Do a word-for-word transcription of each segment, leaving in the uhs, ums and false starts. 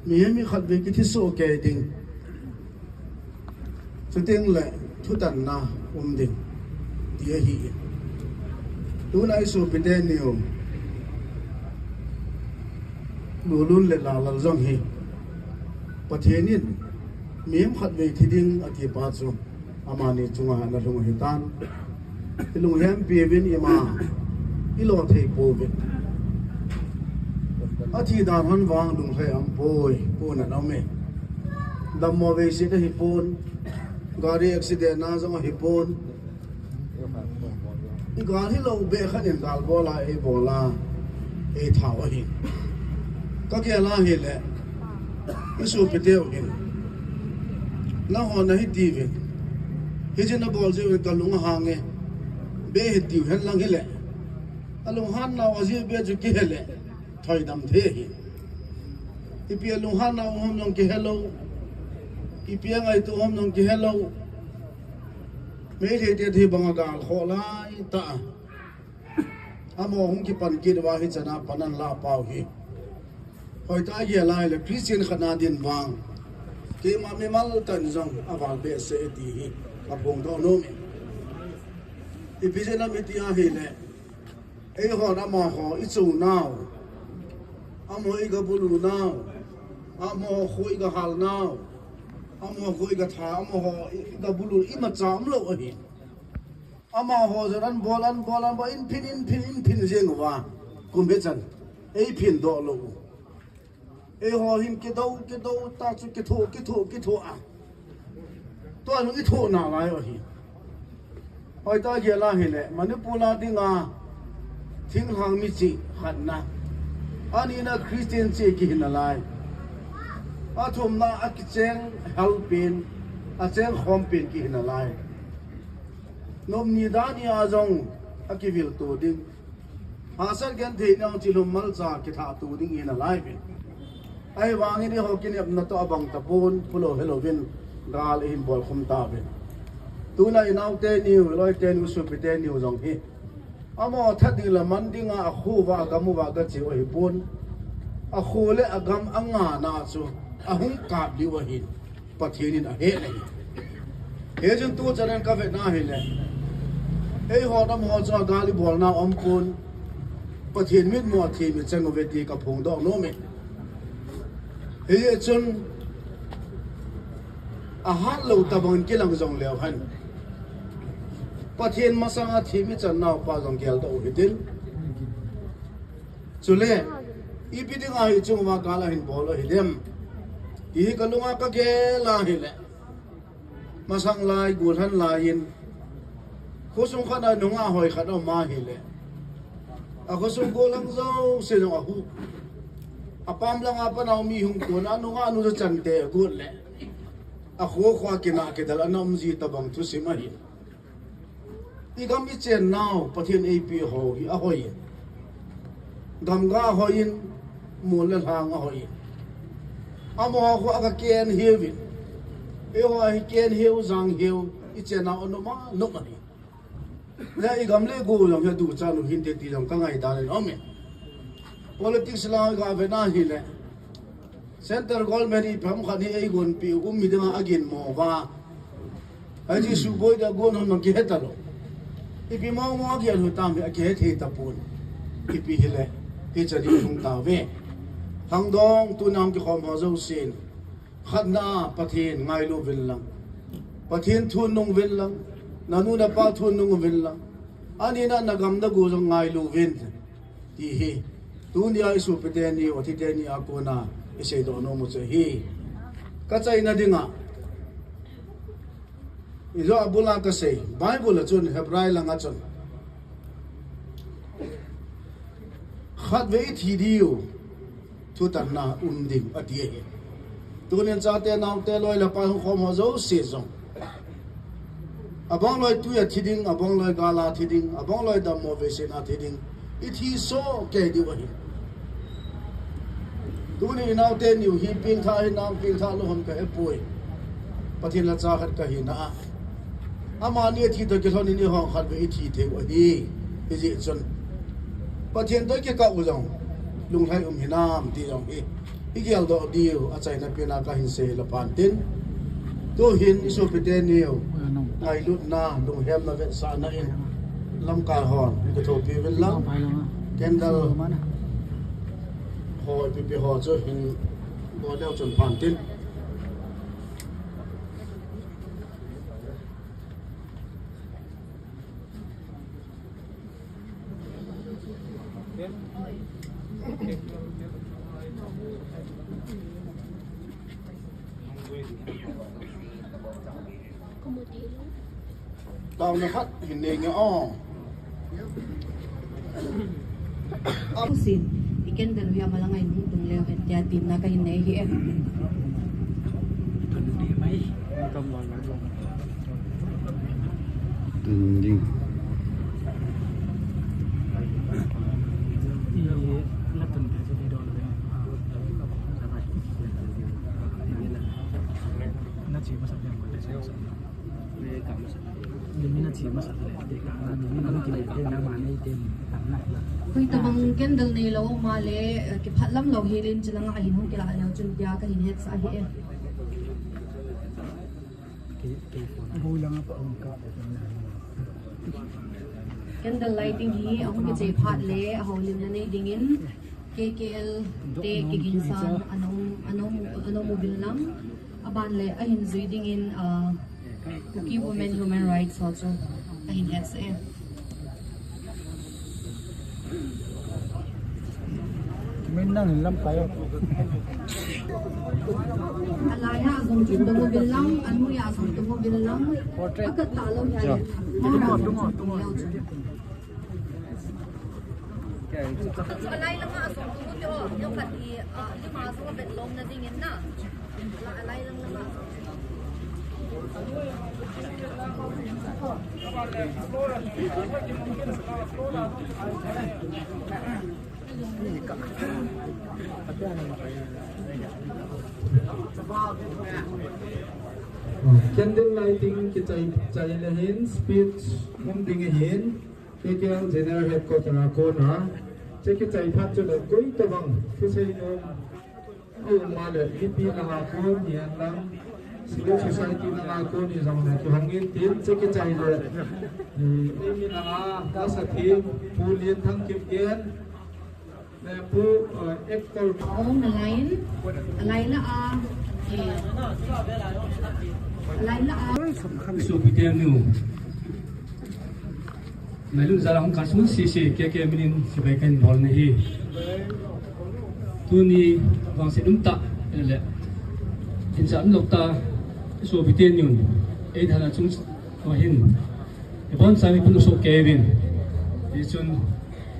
Mihem hi khatvei kithi soh kei ding, chuteng le thutanna um ding, ti ahi. Tuna i sopite niu Lulun le Lalal jong hi Pathen in mihem khatvei thi ding ati pa chu amani chunga ana lhung ahitan. I lunghempi uvin, ima i lo thei pouvin. Athi dan hon vang lunglhai aumpoi, puna na um e. Dammo vei sit ahi pon, gari accident na jong ahi pon. I gal hilou beh khat in gal bol a, ei bol a, ei thao ahi. Ka gel a hile, i sopite u hin, nangho nahi tiuvin, hiche nabol jeh uvin ka lung ahang e, beh hi tiu hen lang hile, alunghan nau ajeh beh chu kihe le, thoidam thei ahi. Ipi alunghan nau ham jong kihe lou, ipi angaito ham jong kihe lou. Meitei te thi banga gal khoh lai tah a, amaho hung kipan kit uva hichan a pan ana lah pau hi. Hoitah a gel a hile Christian khat na din vang, keima mimal tah in jong aval behseh e ti hi kaphongdoh nom e. Ipi jeh ham iti a hile, eihon amaho i chou nau, amaho i gabulu nau, amaho kho i gahal nau, amaho kho i gatha, amaho i gabulu imacha umlou ahi. Amaho jong an bol, an bol, an bol, in phin, in phin, in phin jeng uva, kum hichan, ei phin doh lou u. Eiho hin kidou, kidou tah chu kithoh, kithoh, kithoh a, tua jong i thoh nalai u ahi. Hoitah a gel a hile, Manipur a dinga thinglhang mi chih khatna, anina Christian chih kihi nalai, athumna akicheng hel pen, acheng khom pen kihi nalai. Nom ni dan ni a jong akivil to ding, hahsat genthei nau chilhum malcha kithah to ding ihi nalai uvin. Ahivangin eiho kinepna toh abang tapon, phulou helouvin gal ihin bol khum tauvin. Tuna i naote niu, i loite niu, sopite niu jong hi, amaho that ding le man dinga akho uva, agam uva gache u ahipon. Akho le agam angana chu ahung kap diu ahin, Pathen in ahet ahi. Hichun tuchan in kavetna hile, eihon amaho chunga gal ibol nau aumpon, Pathen mitmu a thim ichang uve ti kaphongdoh nom e. Hichun ahatlou tobang in kilang jong leu hen, Pathen masanga thim ichan naupa jong geldoh u hitin. Chule, ipi dinga hiche chunga gal ahin bol u hidem, ti hi kalunga kagel a hile, masang lai, gollhang lai in, khosung khat a nungah hoi khat aum ahile, akhosung gollhang jouse jong ahu. Apam langa pat a um mi hung kon a, anungah nu chu chante agot le, akho kho a kinah kidel ana um ji tobang thusim ahi. I gam i chen nau Pathen eipeh ho hi ahoi in, gamga ahoi in, mol le lhang ahoi in, amaho khu aga ken hiuvin, eiho hi ken hiu jang hiu, i chen nau anom anom ahi. Le i gam le go jong hi aduchan u hinte ti jong ka ngaidan in aum e. Politics lang ga vetna hile, Central Government ipi ham khat hi eigonpeh u um hi dinga aginmo uva, hiche suboi dia gon hon jong kihe talou. Ipi momo agel u tam hi akihe thei tapon. Ipi hile, hiche ding hung tauve. Khangdong tuna hung kikhom ho jousen, khatna a Pathen ngailu uvin lang, Pathen thu nung uvin lang, nanu napa thu nung uvin lang, anina nagam nagu jong ngailu uvin, ti hi tunia i sopite niu, athite ni a kona iseidoh nom u chu ahi. Kachaina dinga, ijo abula kasei, Bible a chun Hebrai langa chun, khatvei ithi diu, thutanna um ding ati ahi. Tunin chate naote loi le pai hung khom ho jouse jong, abang loi tui a thi ding, abang loi gal a thi ding, abang loi dammo veiset a thi ding, ithi soh kei diu ahi. Tuni i naote niu hi pengthah hinam, pengthah lou ham kahepoi. Pathen lacha khat kahina a, amani athi toh kilhonin eiho khatvei ithi thei u ahi. Hijeh chun Pathen toh ikikah u jong lunglhai um hinam ti jong hi Igeldoh diu achaina pena kahin sei le phan tin. Tuhin isopi teni u ngailutna, lunghemna, vetsahna in lamkai hon kithopi uvin lang. Candle ho ipipi ho chu hin bol leu chun phan tin. Taona khat hin nei nge o. Amusin, i candle hi amalang a hin hung tung leu hen tia tinna kahin nei hi e. Tun ding. Koi tabang candle neilou um a le, eh, kiphat lam lou helin chulanga ahin hung kilah leu chun tia kahin hetsah ahi e. Candle lighting hi ahung kichai phat le ahoulimna nei dingin K K L te kiginsan ana um, ana um, ana um uvin lang. Aban le ahin jui dingin, ah, Kuki Women Human Rights ho chu kahin hetsah e. Min nang lam kai. Alai a jong chun tung uvin lang, anoi a jong tung uvin lang. Portrait. Akat talou hi. Tung o, tung o, tung o. Alai langa jong tung uvin lang, yo khat i, ah, lima jong vet lom na dingin na. Candle lighting kichai, chai le hin speech um ding ahin, K K L General Headquarter a kona. Che kichai phat chule koi tabang thusei nom aum a le, mipi langa kon hihen lang, civil society langa kon hijong le kihong in tin, che kichai le, eh, eimi langa, lasa theng, Pu Lianthang Kipgen, le Pu, eh, Hector. Om na line, a line la a, eh, a line la a. Isopi teni u. Ngailut jal a hung kal sung sese, K K minin chibai kahin bol na hi. Tuni vangset umtah le, hinsah umlou tah, isopi teni un, eidalhah chung ahin, ibonchauva ipunu soh kei uvin. Hichun,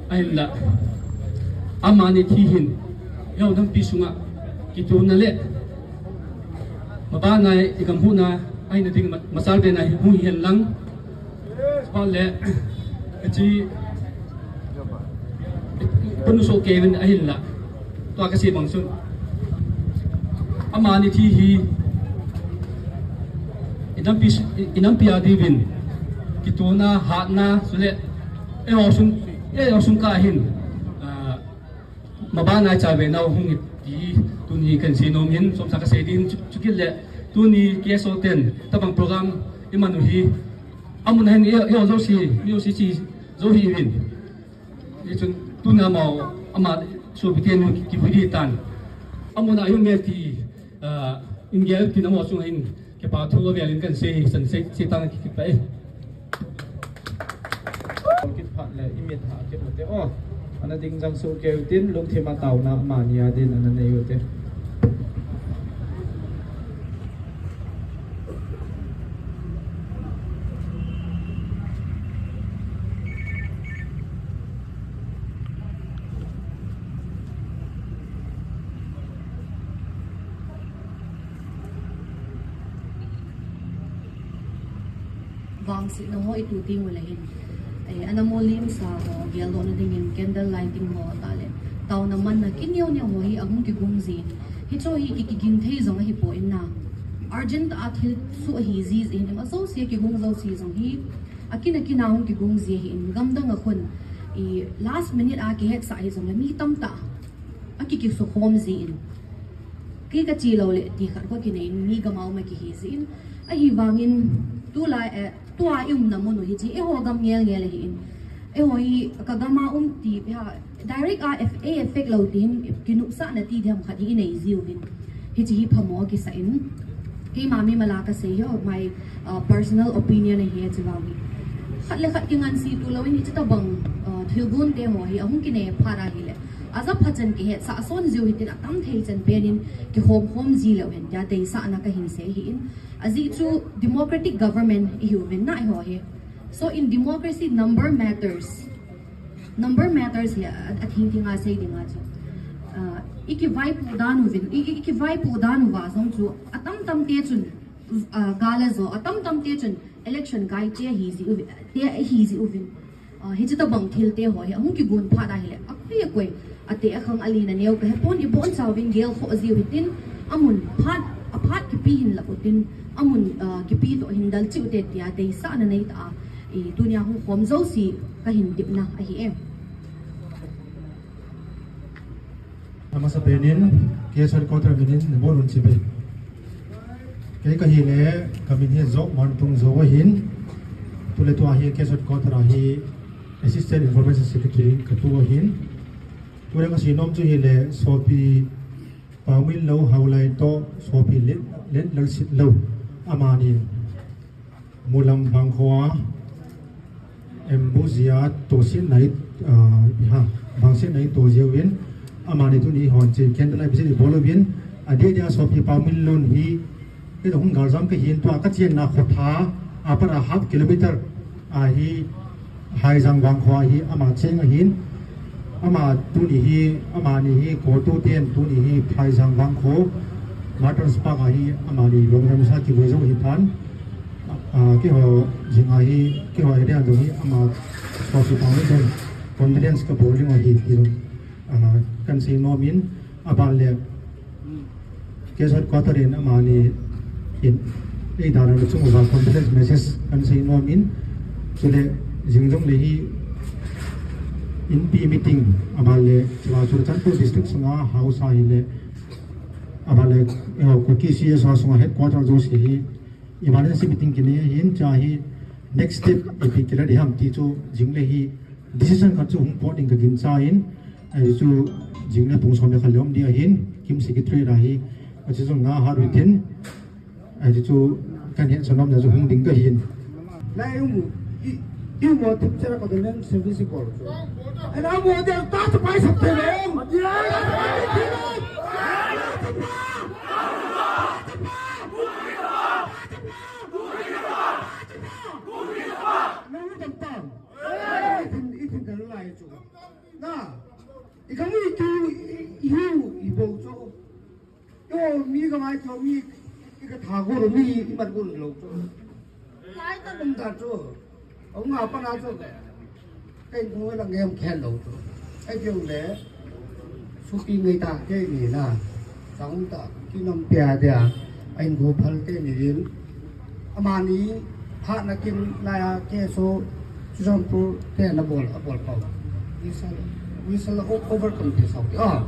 ahinla, amani thi hin, eiho nampi sunga kituna le mabana igam huhna ahina ding ma-, machal bena hung hihen lang. Chule, chi, punu soh kei uvin ahinla. Tua kasei bang chun, amani thi hi, inampi, inampi a diuvin kituna, hatna, chule, eiho sung, eiho sung kah hin, ah, mabana ichal be nau hung hi ti tuni kahin sei nom hin, chomcha kasei ding chu, chukit le, tuni K S O ten tabang program iman u hi, amun a hin eiho, eiho jouse, mi jouse chi jou hih uvin. Hichun tuna amaho, ama sopi teni u kivui ding tan. Amun a ium e ti, ah, in gel tin amaho chunga hin kipa thu avel in kahin sei, san sei, sei tan kipah e. Kit phat le imit ha kit u te o. Ana ding jang soh kei u tin, lungthim a taona amani a din ana nei u te. Vangsetna ho itu teng ule hin, eh, ana moh limsa ho geldohna dingin candle lighting ho tah le taona manna kineo neo ho hi ahung kigong jin. Hicho hi ki, kigin thei jong ahipoi na. Urgent a thil soh ahi jin, ima jouse kigong jouse jong hi akin akin a hung kigong ji ahin, gamdang a khun i last minute a kihetsah hijongle mi tamtah a ki, kisukhom jin. Ti ka chi lo le ti khat ko kinei mi gam a um a kihi jin. Ahivangin tulai, eh, tua i umna mun u hi chi eiho gam ngel ngel ahi in. Eiho hi ka gam a um ti ha direct a eff-, a effect lo tin kinupsahna ti diam khat hi i nei jiuvin. Hichi hi phamo kisa in. Keima mimal a ka sei hi, my, uh, personal opinion ahi chi vang hi. Khat le khat kingansei tu lo in hichi tabang, uh, thilgon te ho hi ahung kinei phat ahile. Aja phat chan kihetsah son jiu hitin atam thei chan pen in kihom khom ji leu hen tia deisahna ka hin sei hi in. Ajeh chu democratic government i hiuvin na eiho hi. So in democracy, number matters. Number matters hi a, a thing thing a sei ding a chu. Ah, i kivaipo dan uvin, i, i kivaipo dan uva jong chu atam tam te chun, ah, gal a jo, atam tam te chun election kai te hi ji uvin, te hi ji uvin. Ah, hichi tabang thil te ho hi ahung kigon phat ahile, akoi akoi, ate akhang alen aneo ka hepon, i bonchauvin gel khoh jiu hitin, amun phat, aphat kipe hin la utin, amun, ah, kipe toh hin dal cheh ute tia deisahna nei ta a, i tunia hung khom jouse ka hin tepna ahi e. Amasapen in, K S headquarter min in, nabonun chibai. Kei ka hi le, ka min hi Job Mantung Zo ahin. Tule tua hi K S headquarter a hi Assistant Information Secretary ka tu ahin. Tule ka seinom chu hi le, Sopi Paominlou Haolai toh, Sopi Let, Let Lalsitlou. Amani Mulam Vangkho a, Embu jia tohsetna i, ah, ha, vangsetna i to jiuvin, amani tuni hon chin candlelight visit i bol uvin, adeh dia Sopi Paominlou hi, kei toh hung galjam ka hin tua ka chenna khotha, apat a half kilometer, ahi, Phaijang Vangkho ahi, ama cheng ahin, ama tuni hi, amani hi, kotu ten tuni hi, Phaijang Vangkho, Martyrs Park ahi, amani lom ram sa kivui jou ahi tan. Ah, keiho jing ahi, keiho area jong hi, ama Sopi Paominlou condolence ka bol ding ahi, ti jong, ah, kan seinom in, aban le, K S headquarter in amani hin, ei dan a chung uva condolence message kan seinom in, chule jing jong le hi, Inpi meeting, aban le, chua Churachandpur district sunga Haosa hi le, aban le, eh, Kuki C S O sunga headquarter jouse hi, emergency meeting kinei ahin, chua hi next step ipi kila ding ham ti chu jing le hi decision khat chu hung pot ding ka gincha in, ahi chu jing le pung som le khat le um ding ahin, Kim Secretary ahi, achu chu nga hat u hitin, ahi chu kan hetsah nomna chu hung ding ka hin. Lai umu, i, i mo tip chara ka donen service ko. Ana mo de ta ta pai sab te lo. Na, i kami tu, i, i hu, i bo cho. Yo, mi ka mai cho, mi, i ka tha go, mi, i mat go lo cho. Lai ta kum ta cho. Ong a pa na cho. Kai ko la ngem khen lo cho. Ai kyo le. Supi ngai ta, kei ni na. Sang ta, ki nom pia dia. Ai ko phal kei ni din. Amani, phat na kin la ya ke so, Churachandpur te na bol, a bol pau. We shall, we shall o-, overcome this. Okay. Ah.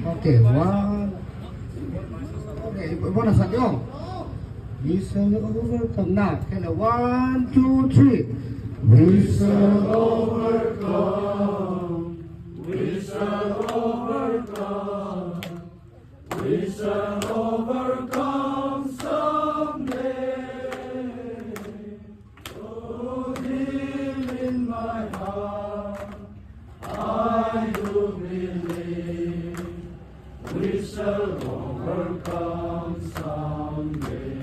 Okay, one, one, two, three. We shall overcome. Na, ke la, one, two, three. We shall overcome. We shall overcome. We shall overcome someday. Oh, deep in my heart, I do believe we shall overcome someday.